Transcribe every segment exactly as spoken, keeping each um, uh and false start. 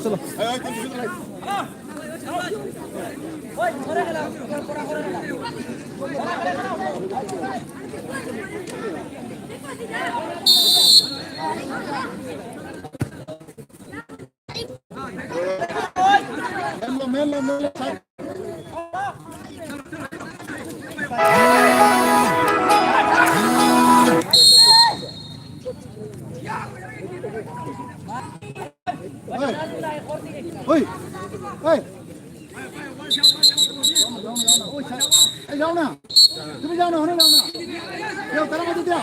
चलो। मेल लो, मेल लो, मेल लो। ओए, ओए। ए, जाओ ना। तुम जाओ ना, होने जाओ ना। जाओ, तरह मत जाओ।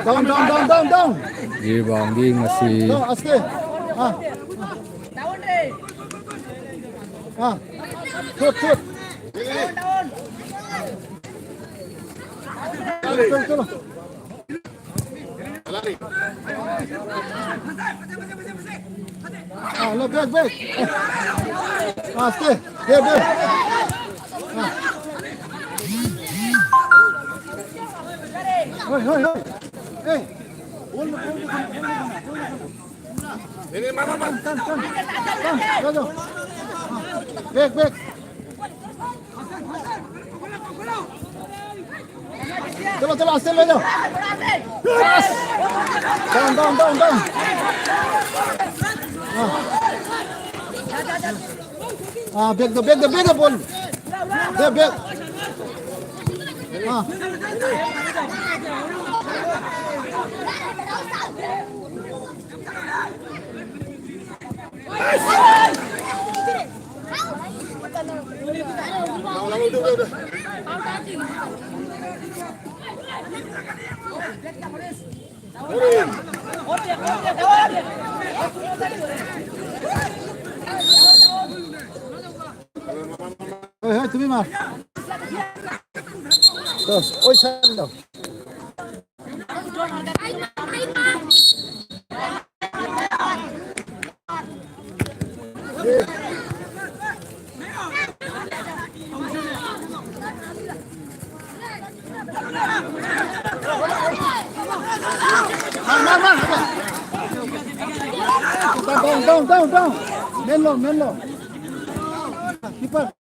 Down, down, down, down, down. Rebound ꯉꯁꯤ. Down, ꯑꯁꯀꯦ꯫ ꯑꯥ꯫ ꯑꯥ꯫ Shoot, shoot. चलो, चलो, चलो। हाँ, लो, back, back। हाँ, stay। Back, back। हाँ। होय, होय, होय। ए। Back, back। चलो, चलो, आस्ते ले जाओ। Down, down, down, down। हाँ। हाँ, back दो, back दो, back दो, ball। दे, back। हाँ। Hey, hey, তুমি মার। তো, ওই side দাও। Down, down, down, down. Menlo, menlo. Keeper.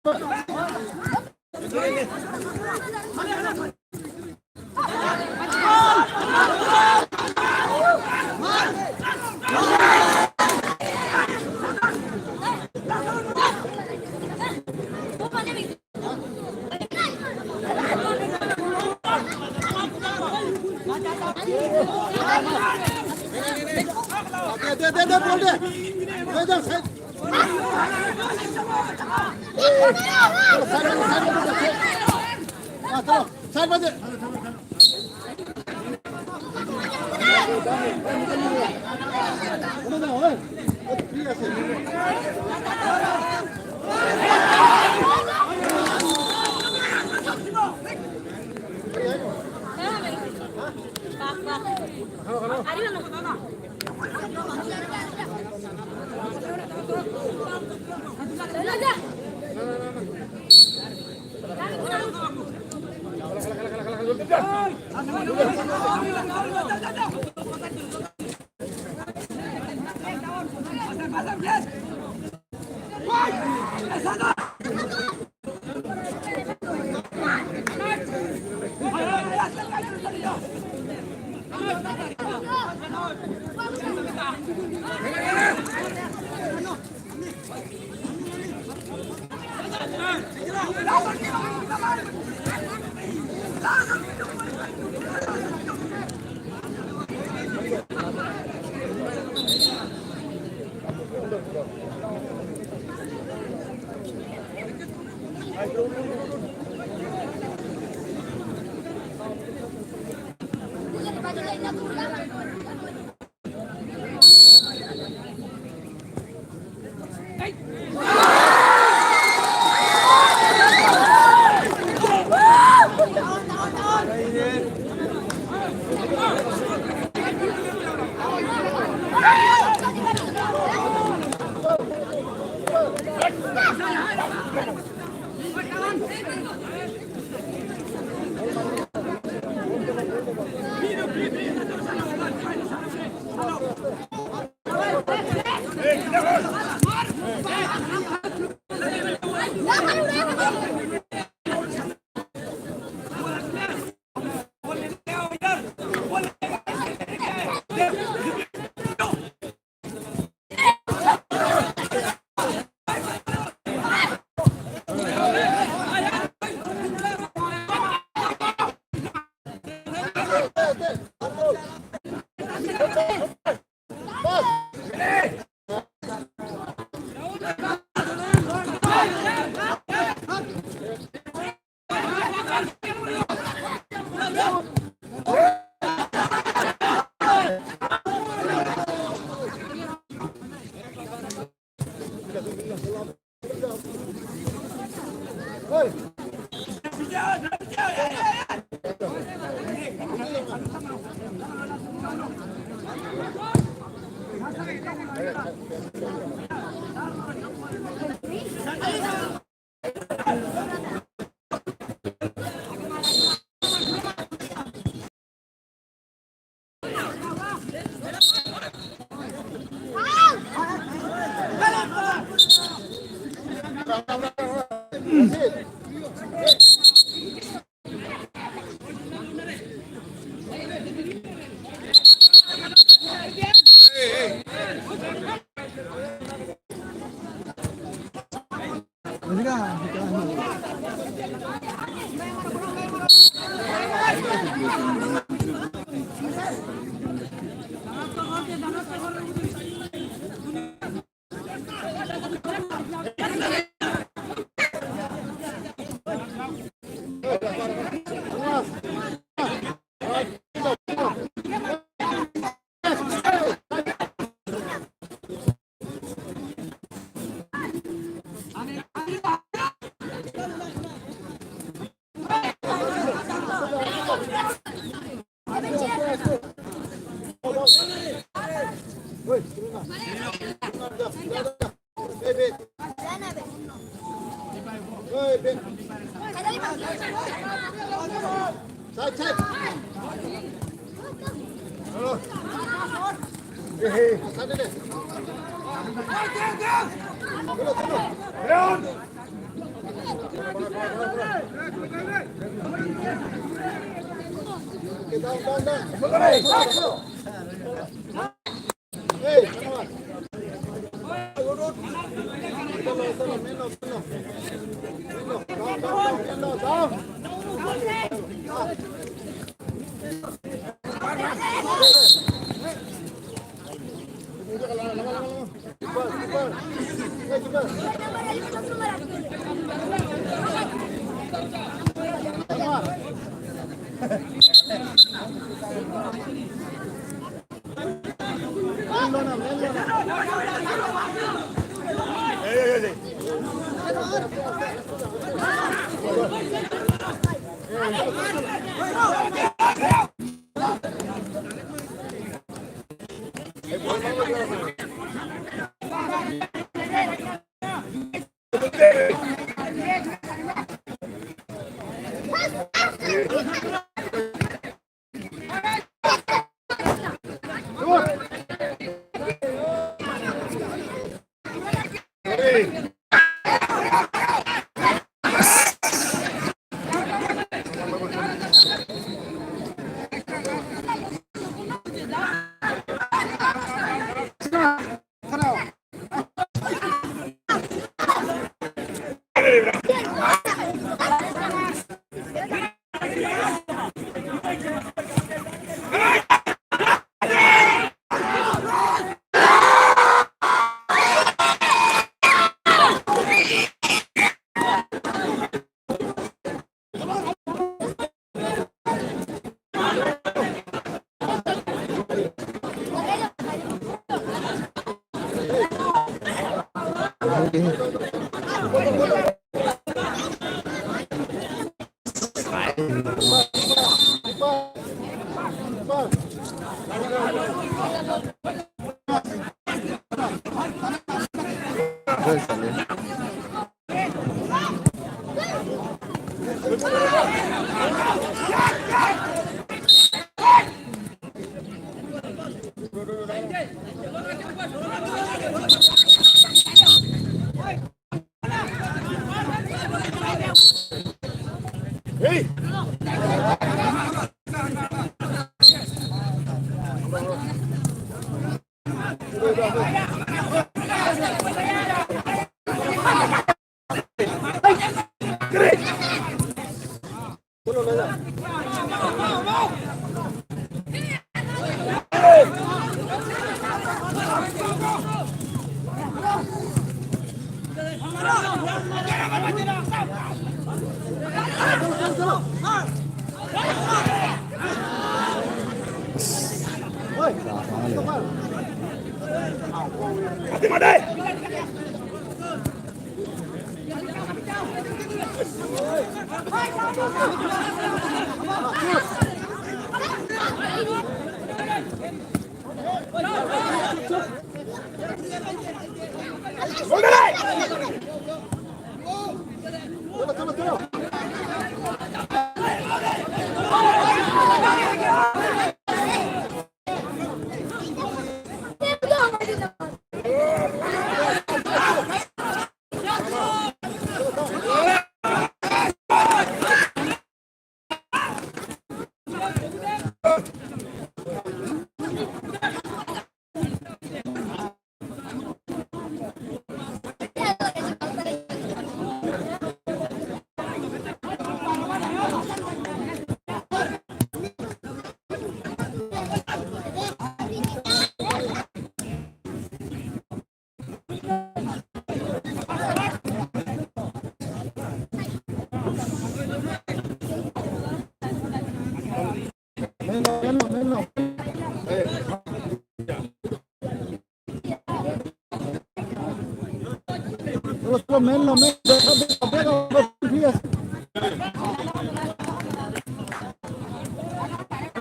মেন ল, মেন ল, বেগ, বেগ, বেগ, বেগ, ঠিক আছে।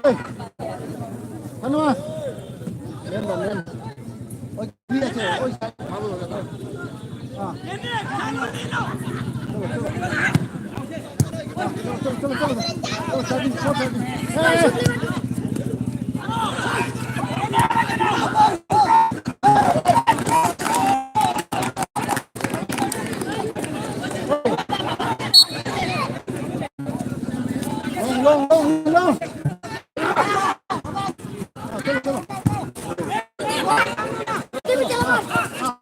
এই, ধন্যবাদ। মেন ল, মেন ল। ওই, ঠিক আছে, ওই সাইড ভালো লাগে, দাও। হ্যাঁ। চলো, চলো, চলো, চলো, চলো। চলো, সাইড দিন, সব সাইড দিন। এই, এই। Long, long, long, long. চলো, চলো।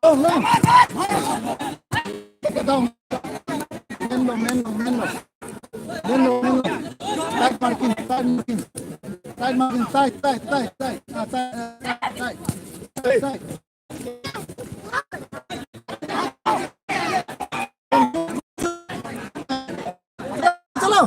Long, long. Down. মেন লো, মেন লো, মেন লো। মেন লো, মেন লো। Side marking, side marking. Side marking, side, side, side, side. Ah, side, side, side. Side. চলো।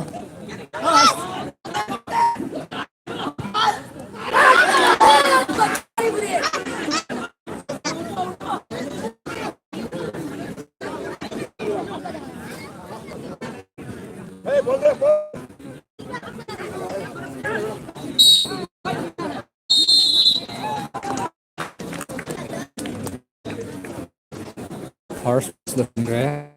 Horse looking great.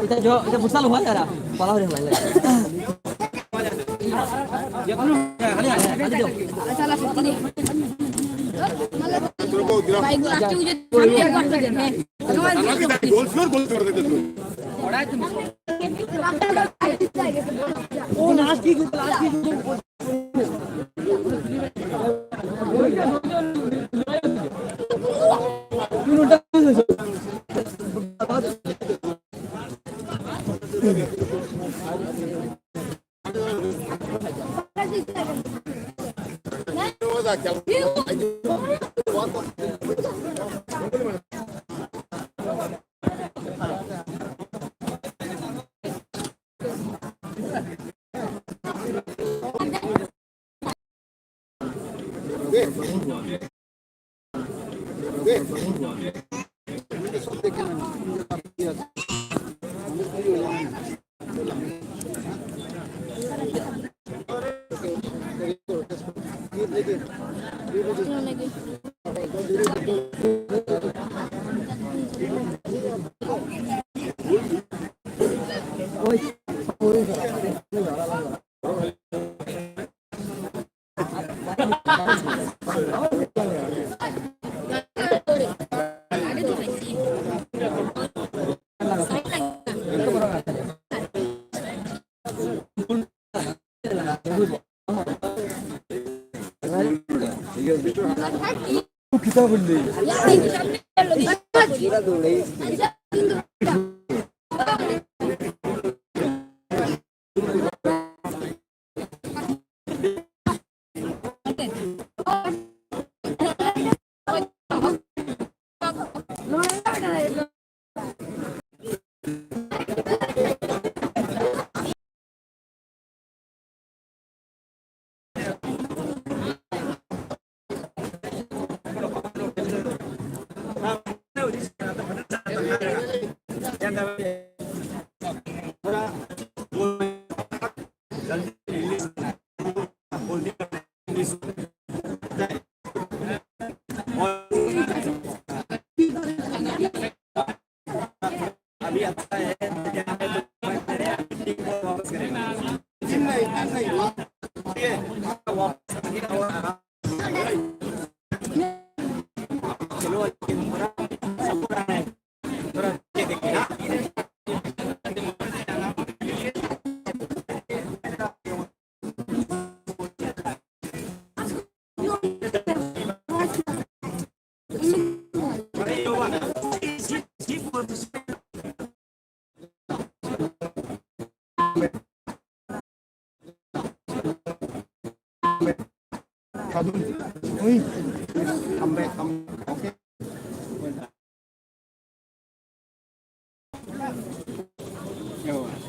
Ita jo, ita futsal huwa jara. Pala ho raha hai. Come back, come back. Okay. Yawa.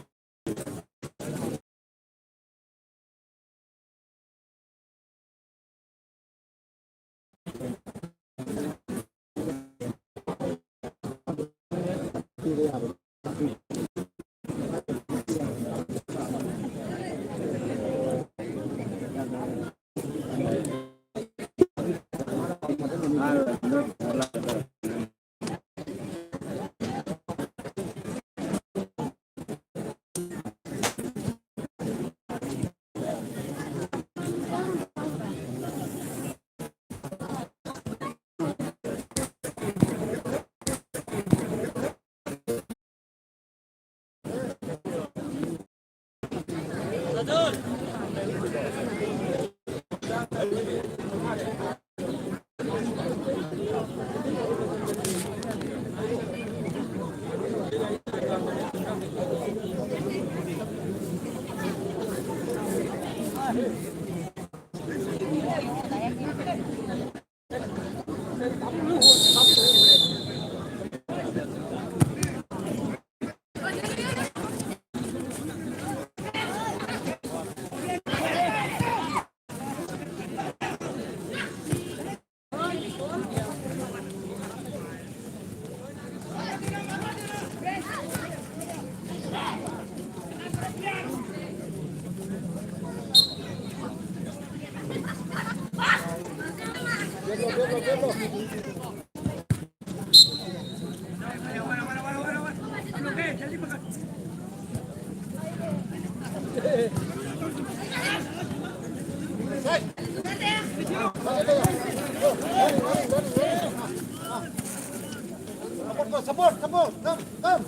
Support, support, come, come.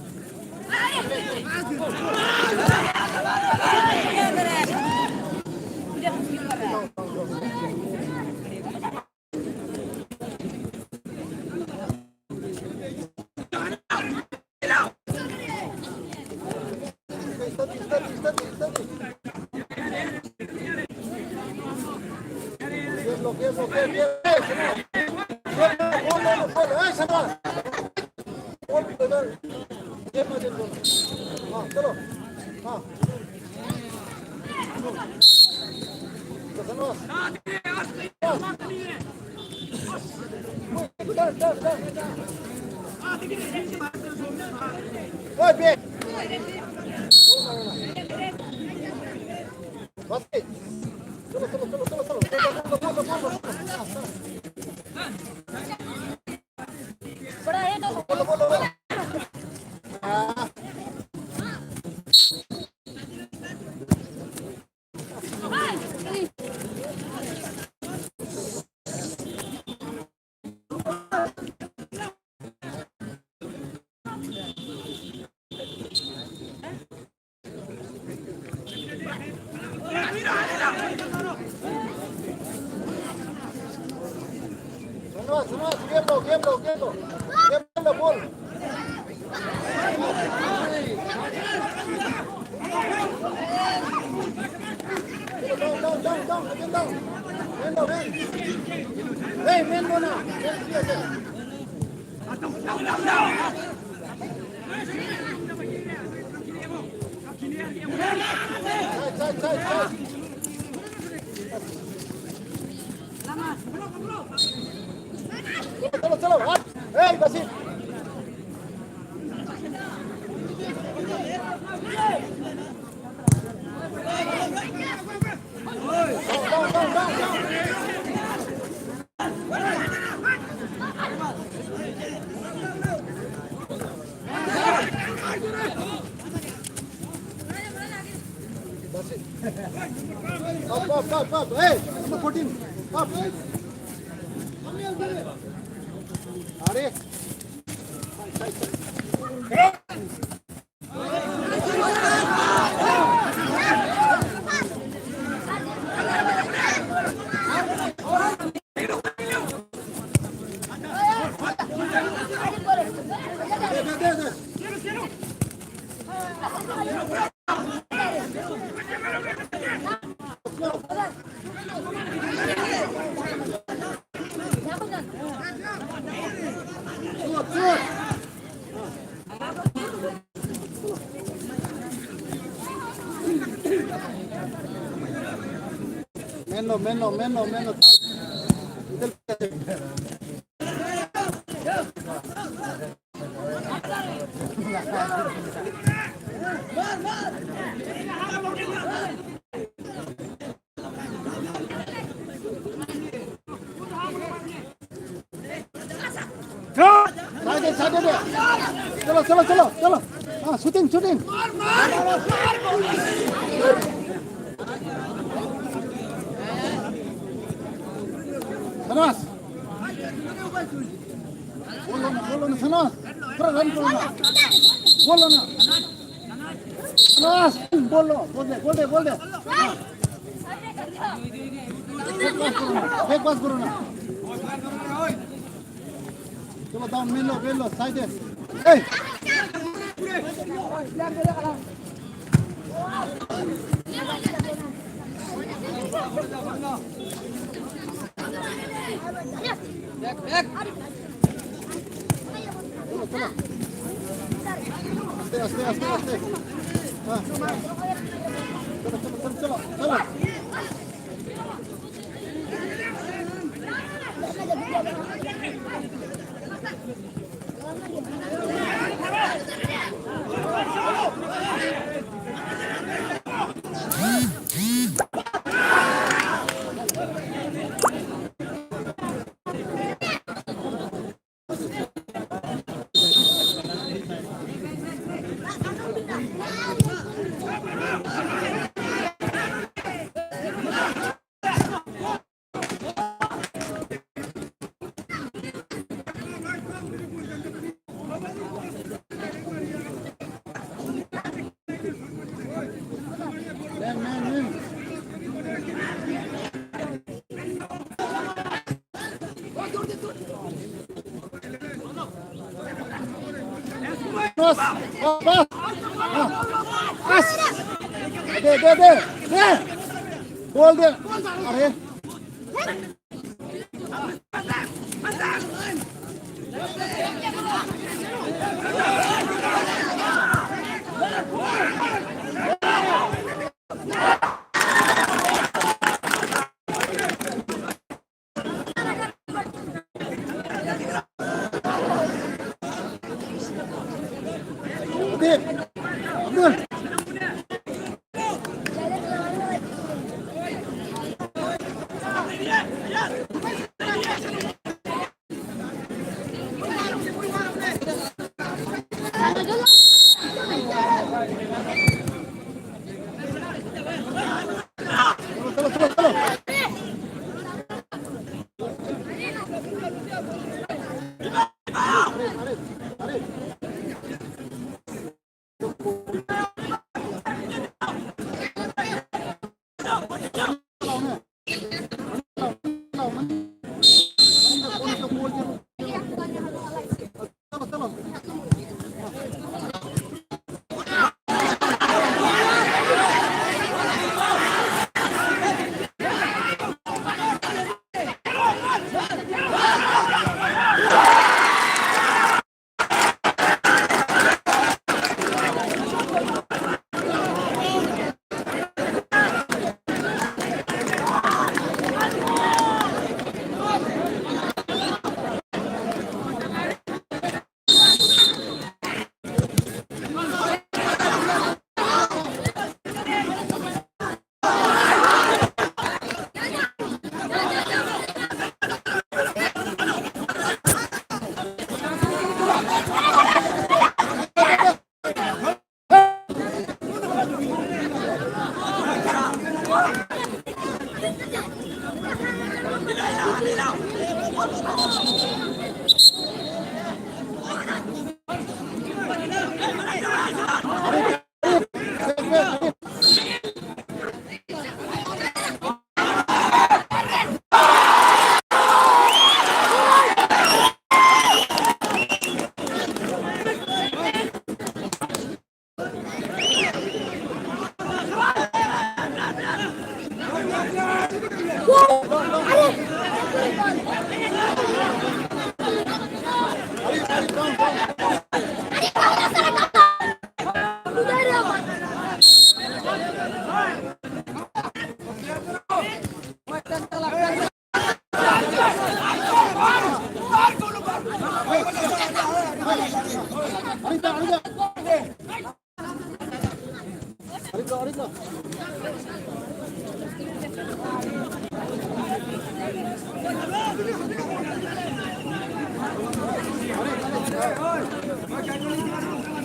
Up, up, up, up. Hey, number fourteen. Up. अरे. Menlo, menlo, menlo, menlo. Side, side, side. चलो, चलो, चलो, चलो। हाँ, shooting, shooting। Shehnaaz. बोलो ना, बोलो ना, शहनाज। थोड़ा run करो ना। बोलो ना। शहनाज, बोलो, बोल दे, बोल दे, बोल दे। हाँ। Back pass करो ना, back pass करो ना। चलो, down, मिलो, मिलो, side है। ए! चलो, चलो। आस्ते, आस्ते, आस्ते, आस्ते। हाँ। चलो, चलो, चलो, चलो, चलो। बस, बस। हाँ। बस। दे, दे, दे, दे। बोल दे। अरे।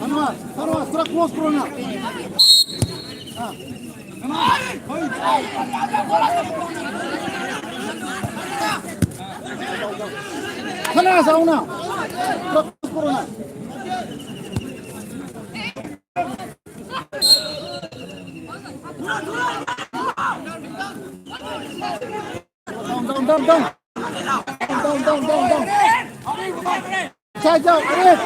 ꯁꯅꯥ, ꯁꯅꯥ, ꯈꯔ close ꯇꯧꯔꯣꯅ꯫ ꯑꯥ꯫ ꯁꯅꯥ ꯆꯥꯎꯅ꯫ ꯈꯔ close ꯇꯧꯔꯣꯅ꯫ Down, down, down, down. Down, down, down, down, down. Side down, Arif.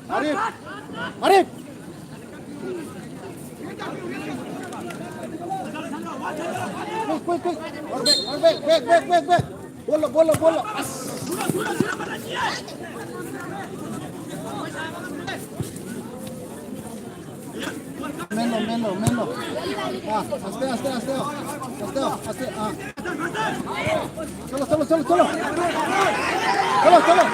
Arif. Arif. Quick, quick, quick. Back, back, back, back, back, back. Bola, bola, bola. Melo, melo, melo. Ah, aste, aste, aste. Aste, aste, ah. Solo, solo, solo, solo. Solo, solo.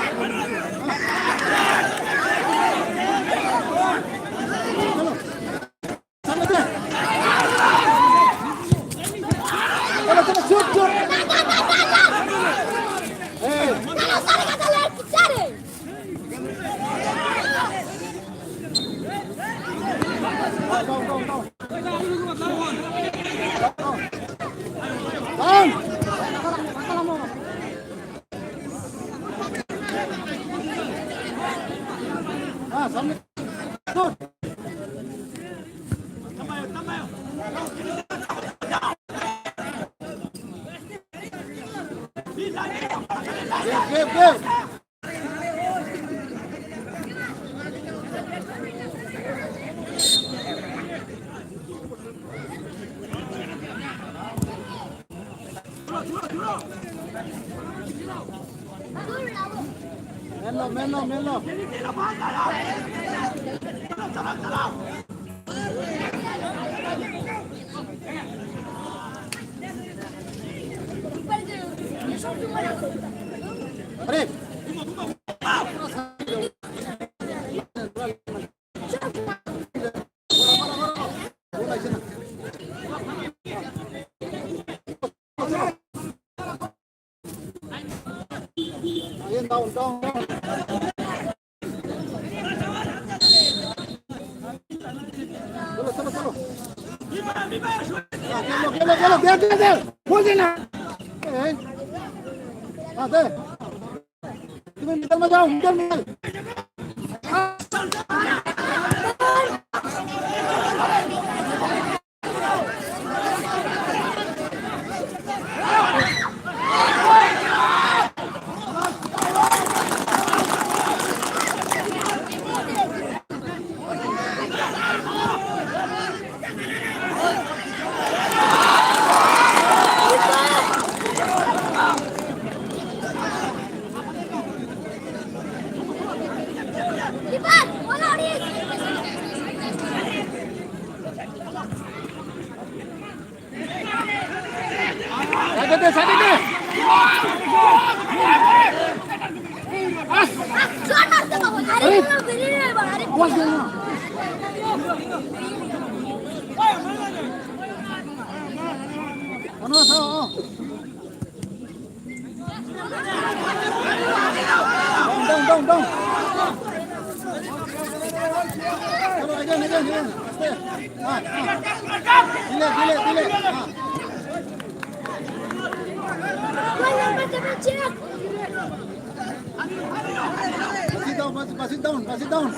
ꯃꯦꯟꯂꯣ, ꯃꯦꯟꯂꯣ, ꯃꯦꯟꯂꯣ꯫ ꯑꯔꯦ! Again, down, down, down. चलो, चलो, चलो। हाँ, खेलो, खेलो, खेलो, दे, दे, दे। खोल देना। ए, हाँ, दे। तुम्हें मिडल में जाओ, मिडल में। Down, down, down, down. Come on, again, again, again. Stay. Ah, ah. Delay, delay, delay. Ah. Pass it down, pass, pass it down, pass it down.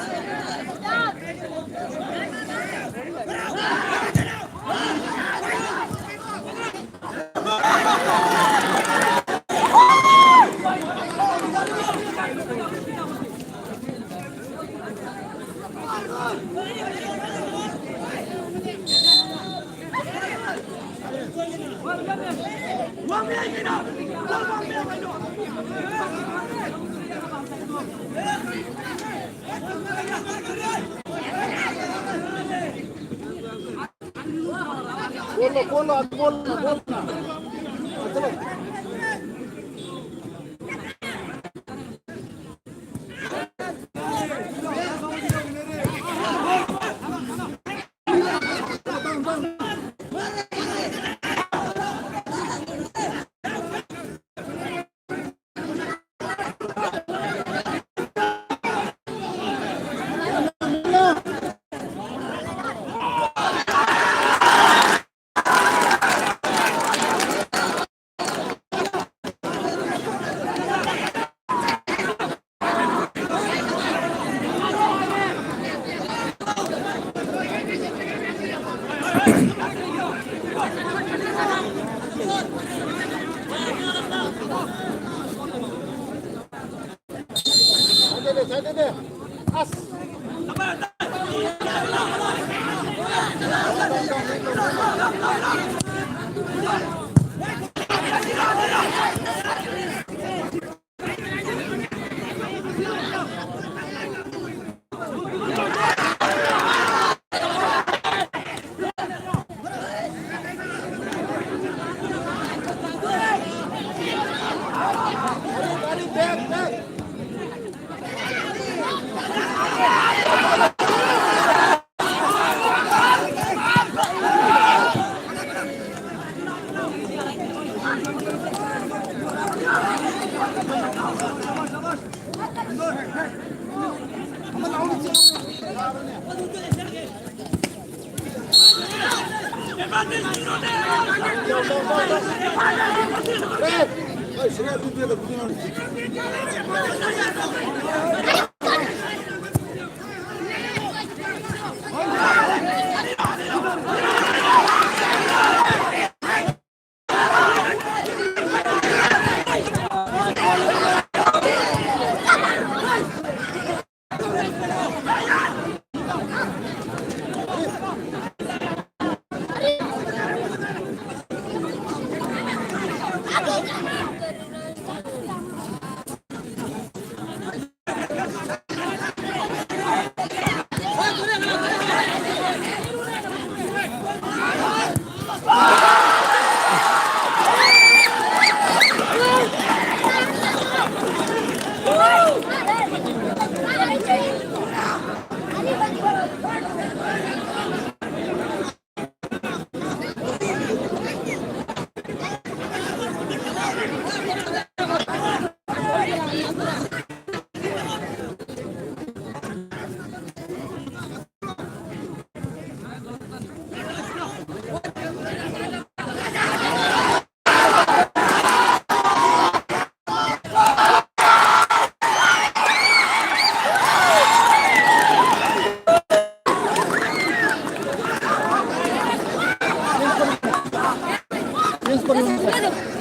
Ponlo, ponlo, ponlo, ponlo.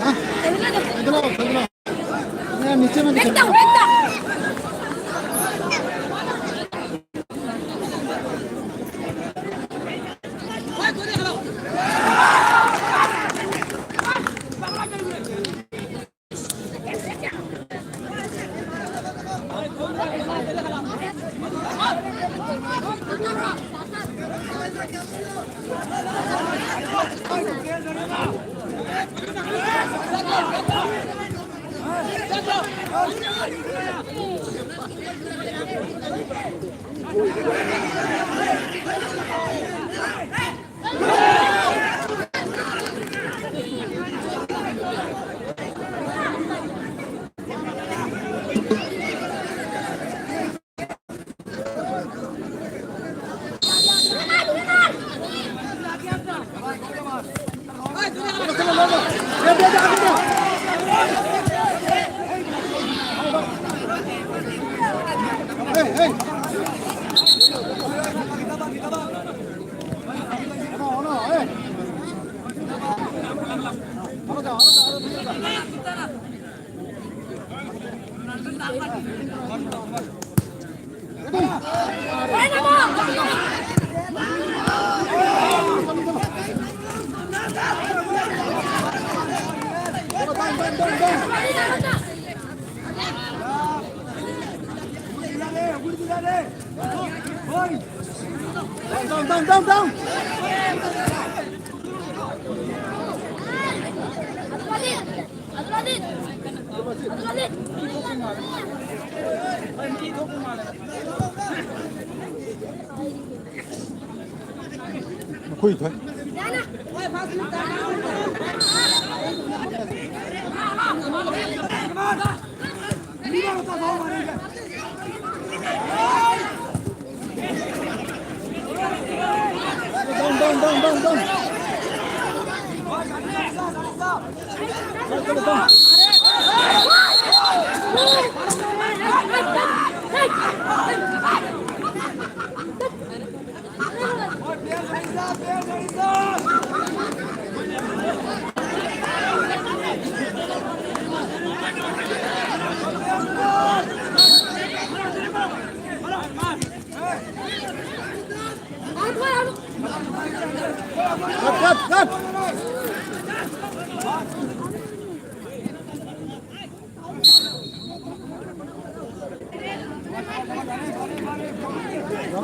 हाँ? इधर आओ, इधर आओ। नहीं, नीचे में दिखाओ। Down, down, down, down. ꯃꯈꯣꯏ ꯊꯣꯏ꯫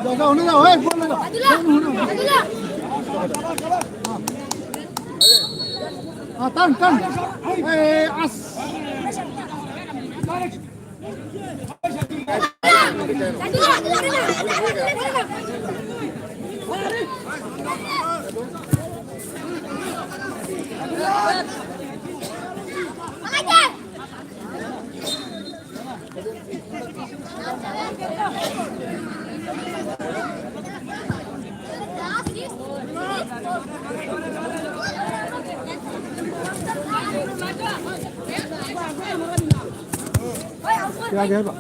ꯂꯥꯎ, ꯂꯥꯎ, ꯂꯥꯎ, ꯍꯦ, ꯕꯣꯜ ꯂꯩꯔꯣ꯫ ꯑꯗꯨ ꯂꯥꯎ, ꯑꯗꯨ ꯂꯥꯎ꯫ ꯑꯥ, ꯇꯟ, ꯇꯟ꯫ ꯑꯦ, ꯑꯁ꯫ ꯀꯌꯥꯒꯤ ꯍꯥꯏꯕ?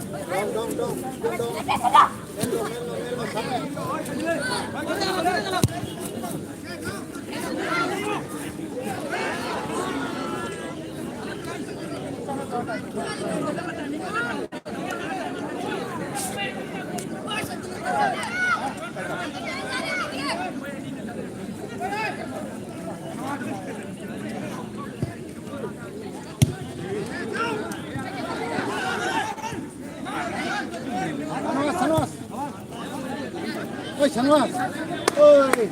ꯁꯅꯣꯁ, ꯁꯅꯣꯁ꯫ ꯑꯣꯏ, ꯁꯅꯣꯁ꯫ ꯑꯣꯏ꯫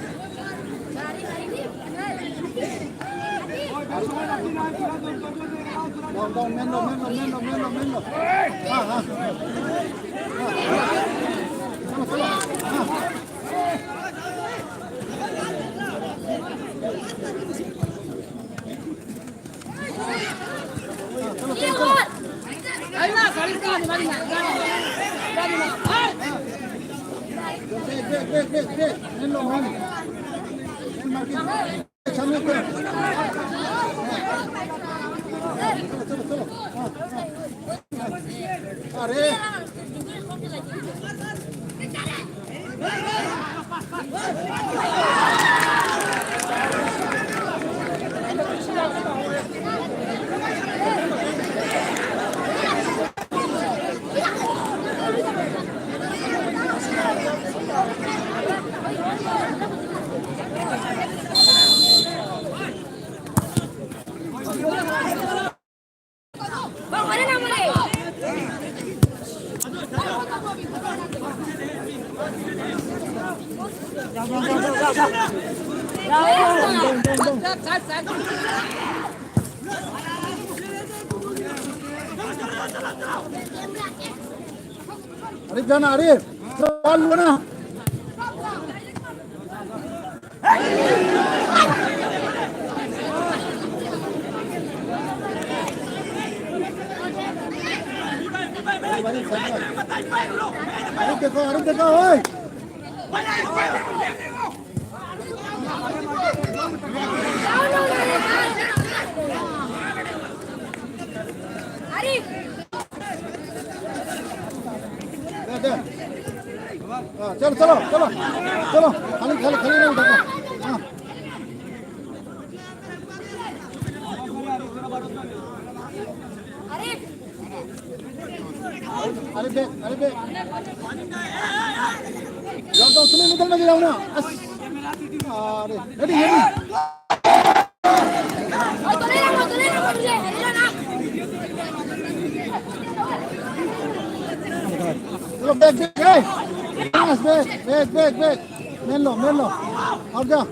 ꯗꯥꯎꯟ, ꯗꯥꯎꯟ, ꯃꯦꯟꯂꯣ, ꯃꯦꯟꯂꯣ, ꯃꯦꯟꯂꯣ, ꯃꯦꯟꯂꯣ, ꯃꯦꯟꯂꯣ꯫ ꯑꯥ, ꯑꯥ꯫ ꯑꯥ, ꯑꯥ꯫ ꯆꯠꯂꯣ, ꯆꯠꯂꯣ꯫ ꯑꯥ꯫ आरिफ जाना, आरिफ। चल, लो ना। आरिफ देखो, आरिफ देखो, ओए। दे, दे। हाँ, चलो, चलो, चलो। चलो, खाली, खाली, खाली नहीं उठाना। हाँ। अरे बे, अरे बे। जाओ, जाओ, तुम्हें निकलने के जाओ ना। अस-, अरे, ready, ready। चलो, back, back, hey। Yes, back, back, back, back। मेल लो, मेल लो। और जा।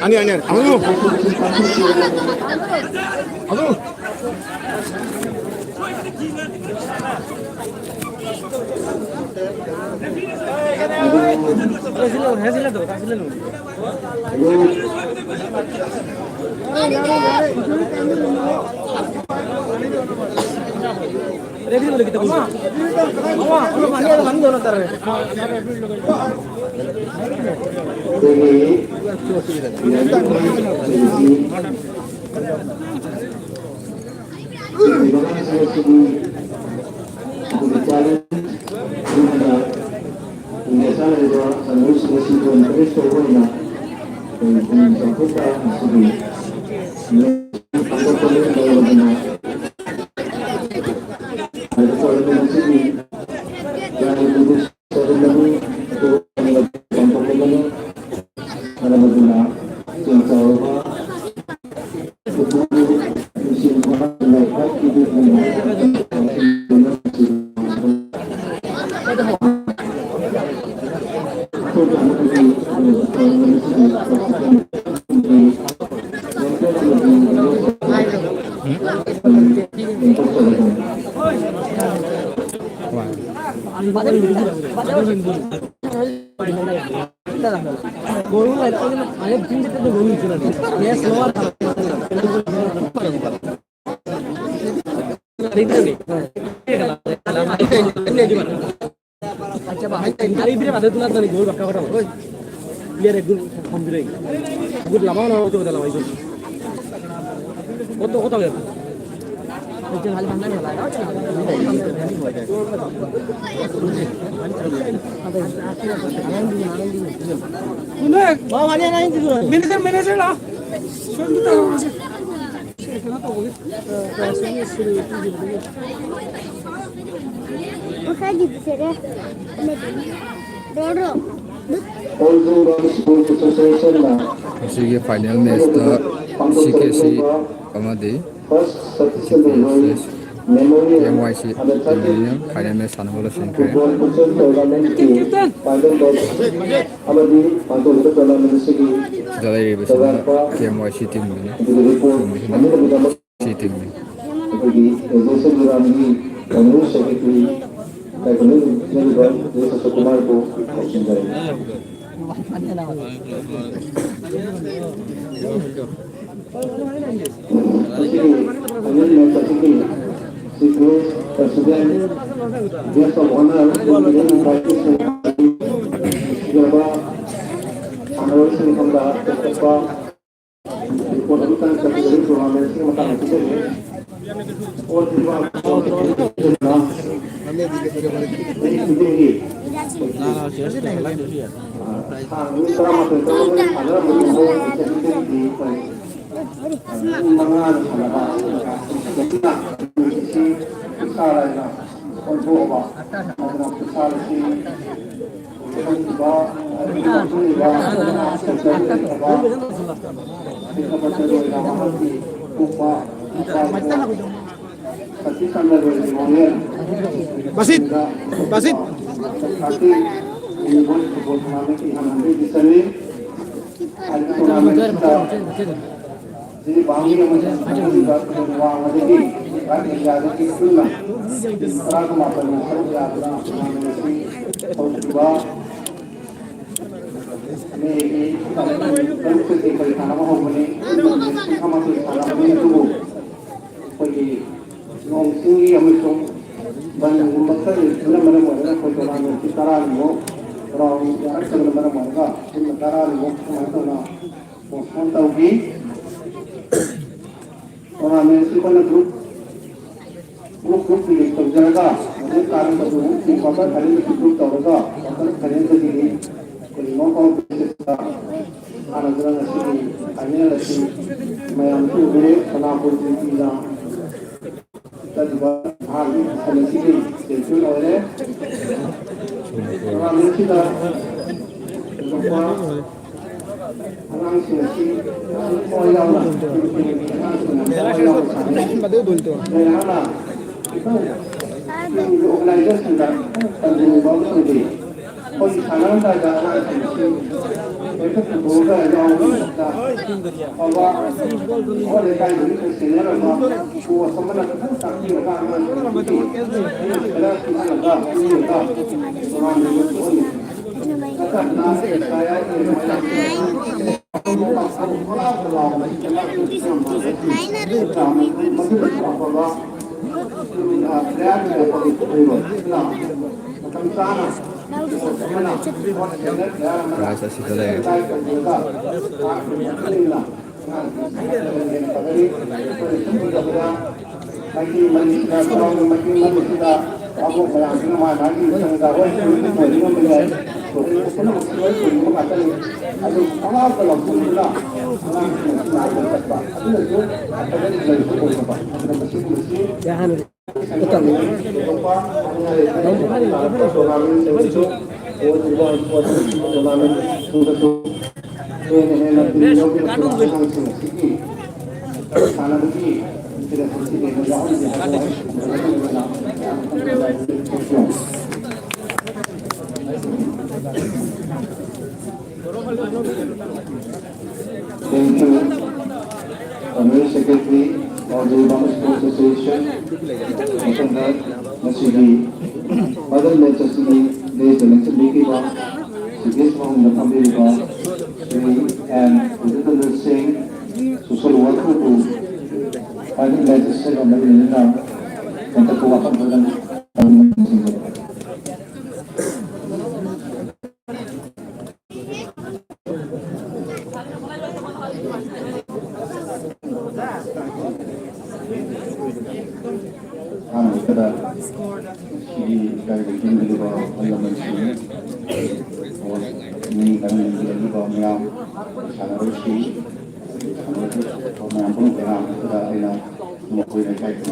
Ani, ani, ani. Anu. Anu. ꯑꯩ ꯕꯤꯔꯦ ꯑꯗꯨ ꯂꯥꯛꯇꯅꯤ ꯒꯣꯜ ꯕꯛꯀꯥ ꯕꯛꯀꯥ ꯍꯣꯏ ꯄꯤꯌꯔ ꯒꯨꯜ ꯊꯝꯕꯤꯔꯦ ꯒꯨꯜ ꯂꯃꯥꯎꯅ ꯍꯧꯖꯤꯛ ꯂꯃꯥꯏ ꯒꯨꯜ ꯀꯣꯠꯇꯣ ꯀꯣꯠꯇꯣ ꯃꯦꯅꯦꯖꯔ ꯃꯦꯅꯦꯖꯔ ꯂꯥꯛꯑꯣ ꯃꯈꯥꯒꯤꯗꯨꯁꯨꯅꯦ ꯔꯣ ꯔꯣ ꯉꯁꯤꯒꯤ ꯐꯥꯏꯅꯦꯜ ꯃꯦꯠꯁꯇ ꯁꯤ ꯀꯦ ꯁꯤ ꯑꯃꯗꯤ ꯁꯤ ꯄꯤ ꯑꯦꯁ ꯑꯦꯁ ꯀꯦ ꯑꯦꯝ ꯋꯥꯏ ꯁꯤ ꯇꯤꯝ ꯑꯅꯤꯅ ꯐꯥꯏꯅꯦꯜ ꯃꯦꯠꯁ ꯁꯥꯟꯅꯕ ꯂꯣꯏꯁꯤꯟꯈ꯭ꯔꯦ꯫ ꯁꯤꯗ ꯂꯩꯔꯤꯕꯁꯤꯅ ꯀꯦ ꯑꯦꯝ ꯋꯥꯏ ꯁꯤ ꯇꯤꯝꯒꯤꯅꯤ꯫ ꯁꯤ ꯇꯤꯝꯒꯤ ꯑꯩꯈꯣꯏꯒꯤ ꯑꯦꯁꯣꯁꯤꯌꯦꯁꯟ ꯖꯤꯂꯥꯒꯤ ꯖꯦꯅꯔꯦꯜ ꯁꯦꯀ꯭ꯔꯦꯇꯔꯤ ꯀꯩꯅꯣ ꯂꯩꯔꯤꯕ ꯖꯦ ꯁꯇꯀꯨꯃꯥꯔꯕꯨ ꯀꯧꯁꯤꯟꯖꯔꯤ꯫ ꯃꯁꯤꯒꯤ ꯑꯅꯤꯁꯨꯕ ꯆꯍꯤꯒꯤ chief guest president, guest of honour, ꯁꯤꯖꯤꯟꯅꯕ ꯁꯥꯟꯅꯔꯣꯏꯁꯤꯡ ꯁꯣꯝꯗ ꯆꯠꯄ ꯔꯤꯄꯣꯔꯠ ꯑꯗꯨꯇꯪ ꯆꯠꯀꯗꯧꯔꯤ ꯇꯣꯔꯅꯥꯃꯦꯟꯁꯤꯒꯤ ꯃꯇꯥꯡꯗ ꯄꯤꯖꯒꯦ꯫ ꯑꯣꯜ ꯐꯤꯐꯥ ꯆꯍꯤ ꯈꯨꯗꯤꯡꯒꯤ ꯊꯥ ꯅꯨꯃꯤꯠ ꯇꯔꯥꯃꯥꯊꯣꯏ ꯇꯔꯥꯃꯥꯊꯣꯏ ꯁꯥꯟꯅꯔꯝꯕꯗꯨ ꯍꯧꯈꯤꯕ ꯆꯍꯤꯗꯒꯤꯗꯤ ꯑꯩꯈꯣꯏ ꯃꯤ ꯃꯉꯥꯅ ꯁꯥꯟꯅꯕ ꯃꯁꯤꯅ ꯏꯁꯥ ꯂꯥꯏꯅ ꯑꯣꯟꯊꯣꯛꯑꯕ ꯑꯗꯨꯅ ꯏꯁꯥ ꯂꯤꯁꯤꯡ ꯑꯣꯏꯔꯤꯕ ꯑꯗꯨꯒ ꯃꯇꯨꯡ ꯑꯣꯏꯕ ꯁꯦꯛꯇꯔ ꯃꯍꯥꯛꯀꯤ ꯊꯣꯛꯄ ꯁꯛꯇꯤ ꯀꯟꯅ ꯂꯣꯏꯔꯤꯕ ꯃꯣꯔꯦꯜ ꯕꯥꯁꯤꯠ! ꯕꯥꯁꯤꯠ! ꯊꯥꯔꯇꯤ ꯃꯤꯅꯤꯕꯣꯜ ꯐꯨꯠꯕꯣꯜ ꯇꯣꯔꯅꯥꯃꯦꯟ ꯏꯍꯥꯟ ꯍꯥꯟꯕ ꯏꯗꯤꯁꯟꯅꯤ꯫ ꯍꯥꯏꯔꯤꯕ ꯇꯣꯔꯅꯥꯃꯦꯟ ꯑꯁꯤꯗ ꯖꯤꯔꯤꯕꯥꯝꯒꯤ ꯑꯃꯁꯨꯡ ꯁꯅꯥꯃꯍꯤꯗ ꯈꯨꯗꯣꯡ ꯋꯥꯡꯃꯗꯒꯤ ꯔꯥꯏꯠ ꯑꯦꯔꯤꯌꯥꯗꯒꯤ ꯄꯨꯟꯅ ꯇꯔꯥꯒ ꯃꯥꯄꯟꯅ ꯁꯔꯨꯛ ꯌꯥꯗꯨꯅ ꯇꯣꯔꯅꯥꯃꯦꯟ ꯑꯁꯤ ꯍꯧꯈꯤꯕ ꯃꯦꯒꯤ ꯇꯥꯔꯤꯛ ꯇꯔꯨꯛꯇꯒꯤ ꯑꯩꯈꯣꯏ ꯁꯥꯟꯅꯕ ꯍꯧꯕꯅꯤ꯫ ꯇꯣꯔꯅꯥꯃꯦꯟ ꯄꯨꯡ ꯑꯃ ꯁꯥꯟꯅꯕꯅꯤ, ꯑꯗꯨꯕꯨ ꯑꯩꯈꯣꯏꯒꯤ ꯅꯣꯡ ꯆꯤꯡꯒꯤ ꯑꯃꯁꯨꯡ ꯕꯟꯒꯨꯝꯕ ꯈꯔ ꯂꯩꯕꯅ ꯃꯔꯝ ꯑꯣꯏꯔꯒ ꯑꯩꯈꯣꯏ ꯇꯣꯔꯅꯥꯃꯦꯟꯠꯁꯤ ꯇꯔꯥꯅꯤꯃꯨꯛ ꯒ꯭ꯔꯥꯎꯟ ꯌꯥꯔꯛꯇꯕꯅ ꯃꯔꯝ ꯑꯣꯏꯔꯒ ꯄꯨꯟꯅ ꯇꯔꯥꯅꯤꯃꯨꯛ ꯁꯨꯃꯥꯏꯅ ꯇꯧꯅ ꯄꯣꯁꯄꯣꯟ ꯇꯧꯈꯤ꯫ ꯇꯣꯔꯅꯥꯃꯦꯟꯠꯁꯤ ꯑꯩꯈꯣꯏꯅ ꯒ꯭ꯔꯨꯞ ꯒ꯭ꯔꯨꯞ ꯒ꯭ꯔꯨꯞ ꯂꯤꯛ ꯇꯧꯖꯔꯒ ꯃꯗꯨ ꯀꯥꯔꯝꯕꯗꯨ ꯇꯤꯝ ꯀ꯭ꯋꯥꯇꯔ ꯐꯥꯏꯅꯦꯜꯗ ꯒ꯭ꯔꯨꯞ ꯇꯧꯔꯒ ꯀ꯭ꯋꯥꯇꯔ ꯐꯥꯏꯅꯦꯜꯗꯒꯤꯗꯤ ꯑꯩꯈꯣꯏꯒꯤ ꯅꯣꯛ ꯑꯥꯎꯠ ꯕꯦꯁꯤꯁꯇ ꯁꯥꯟꯅꯗꯨꯅ ꯉꯁꯤꯒꯤ ꯐꯥꯏꯅꯦꯜ ꯑꯁꯤ ꯃꯌꯥꯝꯁꯨ ꯎꯕꯤꯔꯦ꯫ ꯁꯅꯥꯄꯨꯔ ꯇꯤꯝꯅ ꯆꯠꯂꯤꯕ ꯑꯍꯥꯟꯕ ꯁꯤꯖꯟ ꯑꯁꯤꯒꯤ ꯆꯦꯝꯄꯤꯌꯟ ꯑꯣꯏꯔꯦ꯫ ꯇꯣꯔꯅꯥꯃꯦꯟꯠꯁꯤꯗ ꯊꯣꯏꯗꯣꯛꯄ ꯑꯉꯥꯡꯁꯤꯡ ꯑꯁꯤ ꯊꯋꯥꯏ ꯌꯥꯎꯅ ꯑꯉꯥꯡꯁꯤꯡꯅ ꯊꯋꯥꯏ ꯌꯥꯎꯅ ꯁꯥꯟꯅꯩ꯫ ꯃꯌꯥꯝꯅ ꯈꯤꯇꯪ ꯇꯤꯝꯒꯤ ꯑꯣꯔꯒꯅꯥꯏꯖꯔꯁꯤꯡꯗ ꯈꯤꯇꯪ ꯇꯝꯕꯤꯅꯤꯡꯕ ꯑꯃ ꯂꯩꯔꯤ꯫ ꯑꯩꯈꯣꯏꯒꯤ ꯁꯥꯟꯅꯔꯝꯗꯥꯏꯗ ꯑꯉꯥꯡꯁꯤꯡ ꯑꯁꯤ ꯍꯦꯛꯇ ꯄꯨꯊꯣꯛꯑꯒ ꯌꯥꯎꯕ ꯃꯇꯝꯗ ꯑꯐꯕ ꯑꯩꯈꯣꯏ ꯂꯩꯀꯥꯏꯗꯒꯤ ꯈꯔ ꯁꯦꯅꯤꯌꯔ ꯑꯣꯏꯕ ꯀꯣꯆ ꯑꯃꯅ ꯈꯤꯇꯪ ꯇꯥꯛꯄꯤꯔꯒ ꯑꯉꯥꯡꯁꯤꯡ ꯑꯁꯤꯒꯤ ꯈꯔ ꯄꯤꯍꯜꯂꯒ ꯄꯤꯔꯒ ꯇꯣꯉꯥꯟꯕ ꯌꯨꯝ ꯊꯣꯛꯍꯟꯅꯤꯡꯉꯤ꯫ ꯅꯠꯇ꯭ꯔꯒꯅ ꯁꯥꯏ ꯍꯥꯏꯔꯒ ꯑꯗꯨꯃꯥꯏꯅ ꯄ꯭ꯔꯥꯏꯖ ꯑꯁꯤꯗ ꯂꯩꯔꯦ꯫ ꯃꯥꯏꯀꯩ ꯃꯔꯤꯁꯤꯗ ꯁꯣꯝꯒꯤ ꯃꯥꯏꯀꯩ ꯃꯔꯤꯁꯤꯗ ꯚꯥꯕꯣꯛ ꯃꯌꯥꯝꯁꯤꯅ ꯃꯥ ꯃꯥꯒꯤ ꯁꯪꯒ ꯍꯣꯏ ꯁꯨꯔꯗꯤ ꯀꯣꯏꯕ ꯉꯝꯕ ꯌꯥꯏ꯫ ꯁꯣꯔꯗꯤ ꯄꯨꯝꯅꯃꯛ ꯂꯣꯏ ꯀꯣꯏꯕ ꯉꯥꯛꯇꯅꯤ꯫ ꯑꯗꯨ ꯄꯪꯂꯥꯎꯗ ꯂꯥꯎꯊꯣꯛꯇꯨꯅ ꯑꯉꯥꯡꯁꯤꯡ ꯑꯁꯤ ꯅꯥꯗꯅ ꯆꯠꯄ꯫ ꯑꯗꯨꯅꯁꯨ ꯑꯐꯕ ꯔꯤꯖꯜꯁꯨ ꯑꯣꯏꯗꯕ꯫ ꯑꯗꯨꯅ ꯃꯁꯤꯒꯨꯝꯕꯁꯤ ꯊꯣꯏꯗꯣꯛꯄ ꯍꯥꯏꯅꯤꯡꯉꯥꯏ ꯂꯩꯇꯦ꯫ ꯇꯣꯔꯅꯥꯃꯦꯟꯁꯤꯡꯁꯨ ꯍꯧꯖꯤꯛ ꯐꯥꯎ ꯁ꯭ꯄꯣꯔꯠꯁ ꯇꯣꯔꯅꯥꯃꯦꯟꯁꯤꯡꯗꯁꯨ ꯍꯦꯟꯅ ꯍꯦꯟꯅ ꯇꯤꯝ ꯌꯥꯎꯕꯤꯔꯛꯇꯨꯅ ꯑꯉꯥꯡꯁꯤꯡ ꯑꯁꯤꯒꯤ ꯁꯥꯟꯅꯕꯒꯤ ꯏꯟꯇꯔꯦꯁ ꯑꯁꯤ ꯍꯦꯟꯅ ꯌꯥꯎꯍꯟꯒꯦ ꯍꯥꯏꯕ ꯋꯥꯍꯩꯁꯤꯡ ꯑꯁꯤ ꯌꯥꯝꯅ ꯊꯝꯖꯔꯤ꯫ Thank you, Honorary Secretary, Honorary Bangla Sports Association, ꯃꯊꯪꯗ ꯉꯁꯤꯒꯤ ꯃꯗꯜ ꯃꯦꯠꯆ ꯑꯁꯤꯒꯤ ꯂꯦꯁꯇ ꯂꯦꯡꯁꯤꯟꯕꯤꯈꯤꯕ ꯁꯤ ꯕꯤ ꯑꯦꯁ ꯃꯐꯝꯗ ꯐꯝꯕꯤꯔꯤꯕ ꯁ꯭ꯔꯤ ꯑꯦꯟ ꯔꯤꯖꯦꯟꯗ꯭ꯔ ꯁꯤꯡ, ꯁꯣꯁꯤꯌꯦꯜ ꯋꯥꯔꯀꯔꯕꯨ ꯐꯥꯏꯅꯦꯜ ꯃꯦꯠꯆ ꯑꯁꯤꯒ ꯃꯔꯤ ꯂꯩꯅꯅ ꯍꯦꯟꯒꯠꯄ ꯋꯥꯐꯝ ꯈꯔꯗꯪ ꯂꯩꯔꯤꯕ ꯑꯍꯜ ꯂꯃꯟꯁꯤꯡ, ꯃꯤ ꯀꯩꯅꯣ ꯂꯩꯕꯤꯔꯛꯂꯤꯕ ꯃꯌꯥꯝ, ꯁꯥꯟꯅꯔꯣꯏꯁꯤꯡ, ꯁꯥꯟꯅꯔꯣꯏ ꯃꯌꯥꯝ ꯄꯨꯝꯅꯃꯛ ꯂꯥꯛꯄꯗ ꯑꯩꯅ ꯃꯈꯣꯏ ꯂꯩꯀꯥꯏꯒꯤ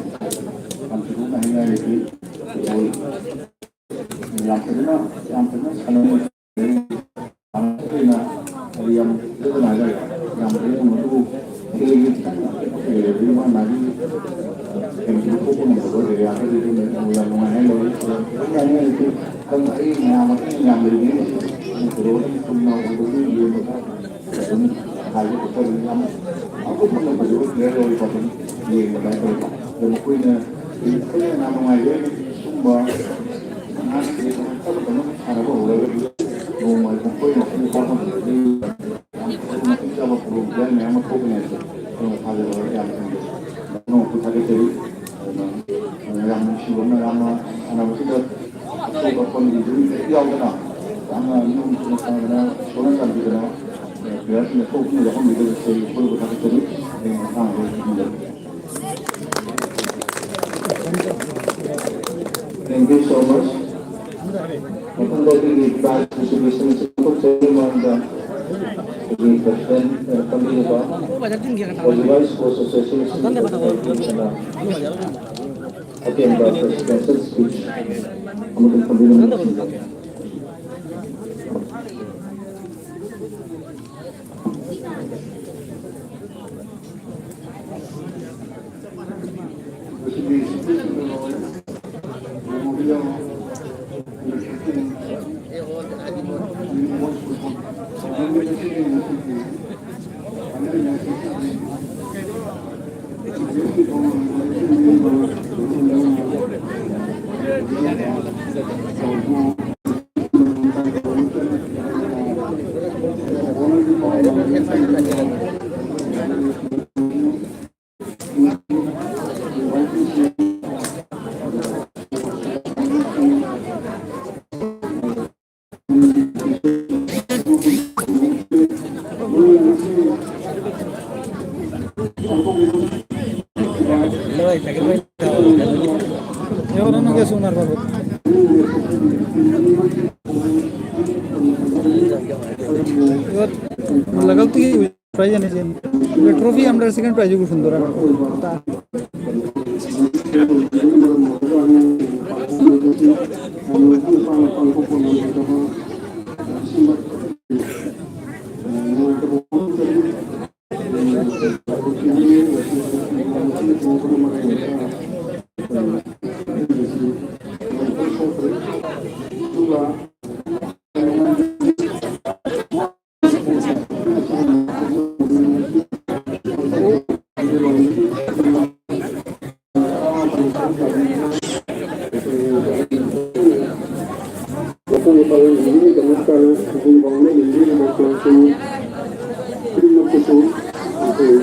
ꯌꯥꯝ ꯊꯤꯅ ꯍꯥꯏꯅꯔꯤꯁꯤ꯫ ꯐꯨꯠꯕꯣꯜ ꯌꯥꯝ ꯐꯖꯅ, ꯌꯥꯝ ꯐꯖꯅ ꯁꯥꯟꯅꯃꯤꯟꯅꯩ꯫ ꯑꯩꯈꯣꯏꯅ ꯍꯥꯏꯗꯤ ꯌꯥꯝ ꯐꯖꯅ ꯍꯥꯏꯇꯥꯔꯦ, ꯌꯥꯝ ꯐꯖꯅ ꯌꯦꯡꯕ ꯑꯗꯨꯕꯨ ꯍꯌꯦꯡꯒꯤ ꯈꯤꯇꯪ ꯑꯩꯈꯣꯏꯒꯤ ꯃꯥ ꯃꯥꯒꯤ ꯀꯩꯅꯣ ꯊꯣꯛꯄ ꯉꯝꯗꯕ ꯑꯦꯔꯤꯌꯥ ꯈꯔꯗꯤ ꯑꯗꯨꯝ ꯂꯩ꯫ ꯑꯗꯨꯕꯨ ꯌꯥꯝ ꯅꯨꯡꯉꯥꯏ ꯍꯥꯏ ꯂꯣꯏꯔꯦ꯫ ꯑꯗꯨꯝ ꯌꯥꯅꯤ ꯍꯥꯏꯔꯗꯤ ꯈꯪꯗꯦ, ꯑꯩ ꯃꯌꯥꯝ ꯑꯃ ꯌꯥꯝ ꯂꯩꯔꯤꯉꯩ ꯀꯩꯅꯣ ꯑꯗꯨꯝ ꯆꯨꯝꯅ ꯎꯕꯗꯨ ꯌꯦꯡꯕꯗ ꯑꯗꯨꯝ ꯍꯥꯏꯕ ꯈꯣꯠꯄ ꯑꯗꯨꯝ ꯌꯥꯝ ꯑꯀꯨꯞꯄ ꯐꯖꯕ ꯄ꯭ꯂꯦꯌꯔ ꯑꯣꯏꯕ ꯑꯗꯨꯝ ꯌꯦꯡꯕꯗ ꯍꯥꯏꯇꯥꯔꯦ꯫ ꯑꯗꯣ ꯃꯈꯣꯏꯅ ꯑꯩꯈꯣꯏꯅ ꯌꯥꯝ ꯅꯨꯡꯉꯥꯏꯖꯩ꯫ ꯁꯨꯝꯕ ꯑꯉꯥꯡꯁꯤꯡ ꯇꯞꯅ ꯇꯞꯅ ꯁꯥꯟꯅꯕ ꯍꯧꯔꯒꯗꯤ ꯅꯣꯡꯃ ꯃꯈꯣꯏꯅ ꯄꯨꯡ ꯐꯥ ꯐꯪꯗ꯭ꯔꯗꯤ ꯌꯥꯝ ꯃꯇꯤꯛ ꯆꯥꯕ ꯄ꯭ꯔꯣ ꯄ꯭ꯂꯦꯌꯔ ꯃꯌꯥꯝ ꯑꯃ ꯊꯣꯛꯀꯅꯤ ꯍꯥꯏꯕꯁꯦ ꯑꯩꯈꯣꯏꯅ ꯊꯥꯖꯕ ꯌꯥꯝ ꯊꯝꯖꯩ꯫ ꯅꯣꯡꯃꯁꯨ ꯊꯥꯒꯠꯆꯔꯤ꯫ ꯑꯗꯨꯅ ꯌꯥꯝ ꯅꯨꯡꯁꯤꯕ ꯑꯃꯅ ꯌꯥꯝꯅ ꯁꯥꯟꯅꯕꯁꯤꯗ ꯑꯁꯣꯛ ꯑꯄꯟꯒꯤ ꯌꯥꯎꯗꯅ ꯌꯥꯝꯅ ꯅꯤꯌꯣꯝ ꯆꯨꯝꯅ ꯁꯥꯟꯅꯗꯅ ꯏꯁꯣꯔꯅ ꯆꯥꯟꯕꯤꯗꯅ ꯄ꯭ꯂꯦꯌꯔꯁꯤꯡ ꯑꯁꯣꯛ ꯑꯄꯟ ꯌꯥꯎꯍꯟꯕꯤꯗꯕꯁꯦ ꯏꯁꯣꯔꯕꯨ ꯊꯥꯒꯠꯆꯔꯤ꯫ ꯑꯩ ꯃꯇꯥꯡꯗ Thank you so much. ꯃꯊꯪꯗ ꯑꯩꯈꯣꯏꯒꯤ prize distribution ꯑꯁꯤ ꯄꯥꯡꯊꯣꯛꯆꯕꯒꯤ ꯃꯃꯥꯡꯗ ꯑꯩꯈꯣꯏꯒꯤ president ꯇꯝꯕꯤꯔꯤꯕ Ojibwa Sports Association ꯑꯇꯦꯟꯕ presidential speech ꯑꯃꯇꯪ ꯊꯝꯕꯤꯔꯝꯃꯨ꯫ প্রাইজ এনেছেন। ট্রফি আমরা সেকেন্ড প্রাইজ ঘোষণা করা। ꯃꯊꯪ ꯃꯊꯪ ꯌꯦꯡꯕꯒꯤꯗꯃꯛꯇ ꯈꯨꯗꯤꯡꯃꯛꯅ ꯌꯦꯡꯕꯤꯔꯤꯕ ꯀ꯭ꯂꯕꯁꯤꯡ ꯈꯨꯗꯤꯡꯃꯛꯇꯁꯨ ꯑꯩꯈꯣꯏ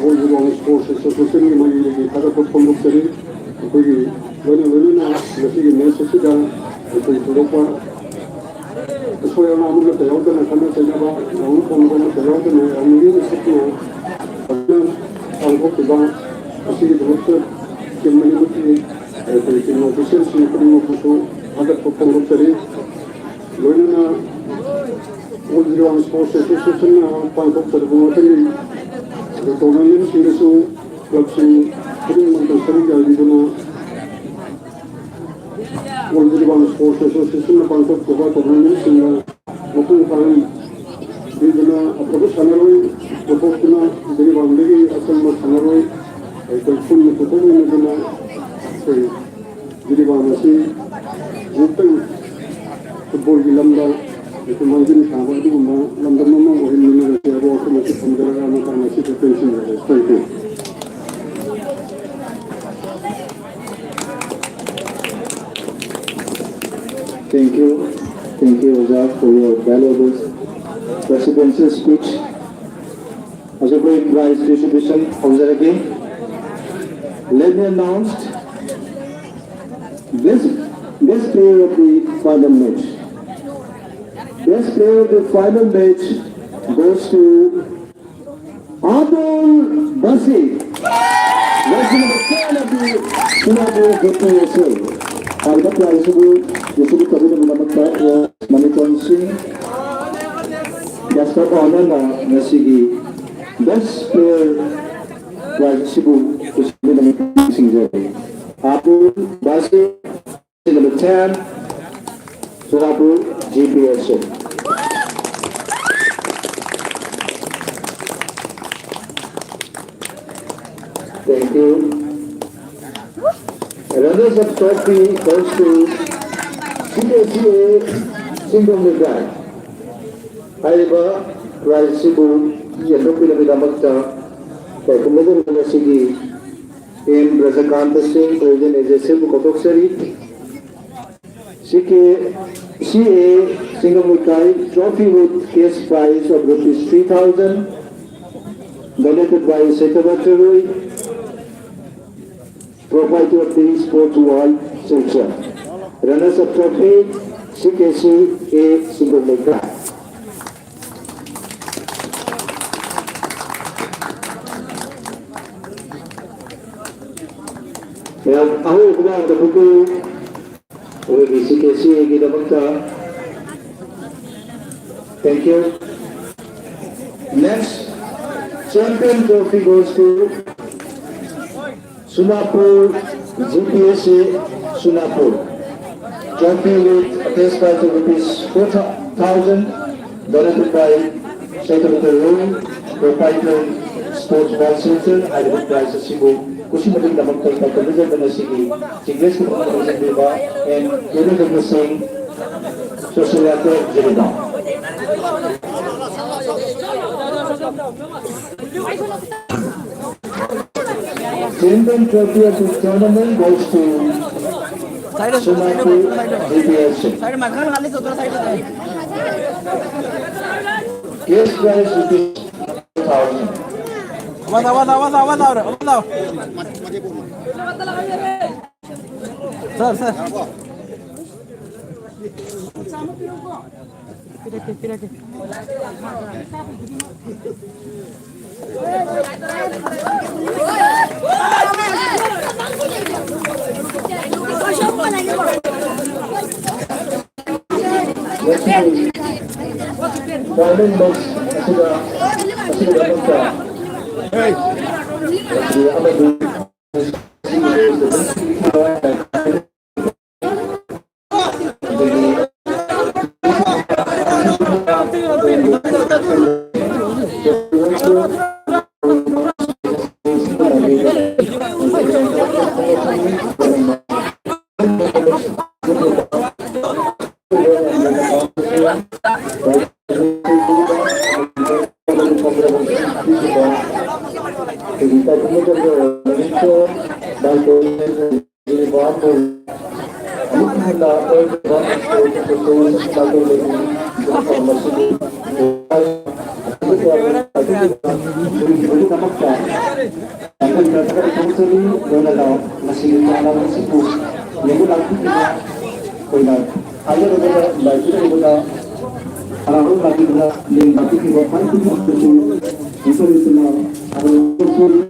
ꯋꯥꯔꯜ ꯖꯤꯔꯣ ꯋꯥꯟ ꯁ꯭ꯄꯣꯔꯠꯁ ꯑꯦꯁꯣꯁꯤꯌꯦꯁꯟꯒꯤ ꯃꯥꯏꯀꯩꯗꯒꯤ ꯊꯥꯒꯠꯄ ꯐꯣꯡꯗꯣꯛꯆꯔꯤ꯫ ꯑꯩꯈꯣꯏꯒꯤ ꯂꯣꯏꯅ ꯂꯣꯏꯅꯅ ꯉꯁꯤꯒꯤ ꯃꯦꯠꯆ ꯑꯁꯤꯗ ꯑꯩꯈꯣꯏ ꯊꯣꯏꯗꯣꯛꯄ ꯑꯁꯣꯏ ꯑꯉꯥꯝ ꯑꯃꯠꯇ ꯌꯥꯎꯗꯅ, ꯈꯠꯅ ꯆꯩꯅꯕ, ꯂꯥꯎꯅ ꯈꯣꯡꯕ ꯑꯃꯠꯇ ꯌꯥꯎꯗꯅ ꯌꯥꯝꯅ ꯏꯪꯅ ꯇꯞꯅ ꯐꯖꯅ ꯄꯥꯡꯊꯣꯛꯈꯤꯕ ꯑꯁꯤꯒꯤꯗꯃꯛꯇ ꯇꯤꯝ ꯑꯅꯤꯃꯛꯀꯤ ꯑꯩꯈꯣꯏ ꯇꯤꯝ ꯑꯣꯐꯤꯁꯤꯌꯦꯜꯁꯤꯡ ꯈꯨꯗꯤꯡꯃꯛꯄꯨꯁꯨ ꯊꯥꯒꯠꯄ ꯐꯣꯡꯗꯣꯛꯆꯔꯤ꯫ ꯂꯣꯏꯅꯅ ꯋꯥꯔꯜ ꯖꯤꯔꯣ ꯋꯥꯟ ꯁ꯭ꯄꯣꯔꯠꯁ ꯑꯦꯁꯣꯁꯤꯌꯦꯁꯟꯅ ꯄꯥꯡꯊꯣꯛꯆꯔꯕ ꯃꯊꯪꯒꯤ ꯇꯣꯔꯅꯥꯃꯦꯟꯁꯤꯡꯗꯁꯨ ꯀ꯭ꯂꯕꯁꯤꯡ ꯈꯨꯗꯤꯡꯃꯛꯇ ꯁꯔꯨꯛ ꯌꯥꯕꯤꯗꯨꯅ ꯋꯥꯔꯜ ꯖꯤꯔꯣ ꯋꯥꯟ ꯁ꯭ꯄꯣꯔꯠꯁ ꯑꯦꯁꯣꯁꯤꯌꯦꯁꯟꯅ ꯄꯥꯡꯊꯣꯛꯆꯕ ꯇꯣꯔꯅꯥꯃꯦꯟꯁꯤꯡꯗ ꯃꯄꯨꯡ ꯐꯥꯍꯟꯕꯤꯗꯨꯅ ꯑꯐꯕ ꯁꯥꯟꯅꯔꯣꯏ ꯄꯨꯊꯣꯛꯇꯨꯅ ꯖꯤꯔꯤꯕꯥꯝꯗꯒꯤ ꯑꯆꯝꯕ ꯁꯥꯟꯅꯔꯣꯏ ꯑꯩꯈꯣꯏ ꯄꯨꯟꯅ ꯄꯨꯊꯣꯛꯃꯤꯟꯅꯗꯨꯅ ꯑꯩꯈꯣꯏ ꯖꯤꯔꯤꯕꯥꯝ ꯑꯁꯤ ꯑꯃꯨꯛꯇꯪ ꯐꯨꯠꯕꯣꯜꯒꯤ ꯂꯝꯗ ꯑꯩꯈꯣꯏ ꯃꯥꯡꯖꯤꯟ ꯊꯥꯕ ꯑꯗꯨꯒꯨꯝꯕ ꯂꯝꯗꯝ ꯑꯃ ꯑꯣꯏꯍꯟꯃꯤꯟꯅꯔꯁꯤ ꯍꯥꯏꯕ ꯋꯥꯐꯝ ꯑꯁꯤ ꯊꯝꯖꯔꯒ ꯃꯇꯥꯡ ꯑꯁꯤꯗ ꯇꯦꯟꯁꯤꯟꯖꯔꯦ꯫ Thank you꯫ Thank you. Thank you, ꯑꯣꯖꯥ, for your valuable presidential speech. ꯍꯧꯖꯤꯛ ꯑꯩꯈꯣꯏ prize distribution ꯍꯧꯖꯔꯒꯦ꯫ Let me announce best, best player of the final match. Best player of the final match goes to Abdul Basit. Jersey number ten of the Singapore Victory Sale. ꯍꯥꯏꯔꯤꯕ prize ꯑꯁꯤꯕꯨ distribute ꯇꯧꯕꯤꯅꯕꯒꯤꯗꯃꯛꯇ Manipur ꯁꯤꯡ Guest of Honourꯅ ꯉꯁꯤꯒꯤ Best Player Prize ꯑꯁꯤꯕꯨ ꯈꯨꯠꯁꯤꯟꯗꯨꯅ ꯁꯤꯡꯖꯔꯤ꯫ ꯑꯥꯕꯨꯜ ꯕꯥꯁꯤꯔ, number ten, Sonapur G P S A. Thank you. Runners up trophy goes to C K C A Singom Lekai. ꯍꯥꯏꯔꯤꯕ prize ꯑꯁꯤꯕꯨ ꯌꯦꯟꯊꯣꯛꯄꯤꯅꯕꯒꯤꯗꯃꯛꯇ ꯄꯥꯎꯈꯨꯝ ꯂꯧꯖꯔꯤꯕ ꯑꯁꯤꯒꯤ M Brajakanta Singh, President, A J C ꯕꯨ ꯀꯧꯊꯣꯛꯆꯔꯤ꯫ C K C A Singom Lekai trophy with cash prize of rupees three thousand, donated by Saitama Terui, proprietor of the Sports World Silchar. Runners up trophy, C K C A Singom Lekai. ꯃꯌꯥꯝ ꯑꯍꯧꯕ ꯈꯨꯕꯥꯛ ꯑꯃ ꯇꯧꯕꯤꯌꯨ꯫ ꯑꯩꯈꯣꯏꯒꯤ C K C A ꯒꯤꯗꯃꯛꯇ꯫ Thank you. Next, champion trophy goes to Sonapur, G P S A Sonapur. Trophy with a cash prize of rupees four thousand, donated by Saitama Terui, proprietor, Sports Ball Center, ꯍꯥꯏꯔꯤꯕ prize ꯑꯁꯤꯕꯨ ꯈꯨꯠꯁꯤꯟꯅꯕꯒꯤꯗꯃꯛꯇ ꯄꯥꯎꯈꯨꯝ ꯄꯤꯖꯕ ꯑꯁꯤꯒꯤ Chief Guest ꯀꯤ ꯃꯐꯝꯗ ꯂꯧꯁꯤꯟꯕꯤꯕ and Guru Guru Singh, Social Welfare, Jiribam. Champion trophy of the tournament goes to Sonapur G P S A. Cash prize rupees thousand. Awas, awas, awas, awas, awas, awas. Sir, sir. Morning box ꯑꯁꯤꯗ, ꯑꯁꯤꯒꯤꯗꯃꯛꯇ ꯑꯃꯗꯤ ꯃꯁꯤꯒꯤ ꯆꯥꯅꯕ ꯑꯁꯤꯕꯨ ꯌꯦꯡꯕ ꯂꯥꯛꯄꯤꯔꯤꯕ ꯑꯩꯈꯣꯏꯅ ꯊꯥꯖꯔꯨꯕꯗ ꯂꯥꯏꯕꯤꯔꯤꯕꯗ ꯍꯔꯥꯎ ꯂꯥꯛꯄꯤꯕꯗ ꯂꯦꯡ ꯂꯥꯛꯄꯤꯈꯤꯕ ꯈ꯭ꯋꯥꯏꯗꯒꯤ ꯃꯈꯣꯏꯁꯨ ꯏꯟꯁꯨꯔꯦꯟꯁꯅ ꯑꯗꯨ